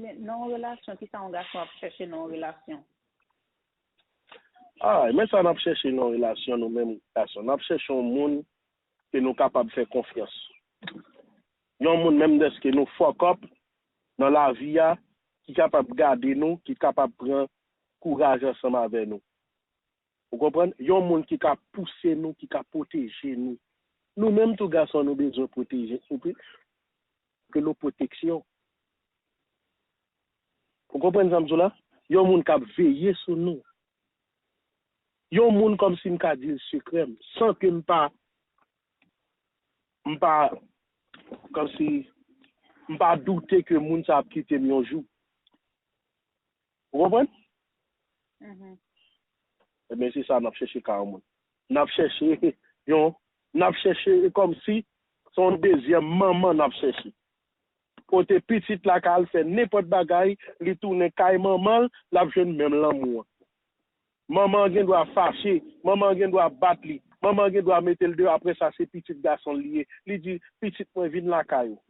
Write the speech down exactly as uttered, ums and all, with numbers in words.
Nan yon relasyon, kisa yon gason ap chèche nan yon relasyon? Ah, men sa n ap chèche nan yon relasyon, nou menm gason. N ap chèche yon moun ke nou kapab fè konfyans. Yon moun menm dèske nou fuck up nan lavi a, ki kapab gade nou, ki kapab pran kouraj ansanm avè nou. Ou konprann? Yon moun ki ka pouse nou, ki ka pwoteje nou. Nou menm tou gason nou bezwen pwoteje, nou bezwen ke nou pwoteksyon. Ou konprann sa m di w la? Yon moun k ap veye sou nou. Yon moun kòmsi m ka di l sekrè m, san ke m pa, m pa, kòmsi m pa doute ke moun sa ap kite m yon jou. Ou konprann? Ebyen, se sa n ap chèche ka yon moun. N ap chèche yon, n ap chèche kòmsi se yon dezyèm manman n ap chèche. Kote pitit la ka al fè nenpòt bagay, li tounen kay manman l, l ap jwenn menm lanmou an. Manman an gen dwa fache, manman an gen dwa bat li, manman an gen dwa mete l deyò, apre sa se pitit gason l li ye. Li di, pitit mwen vin lakay ou.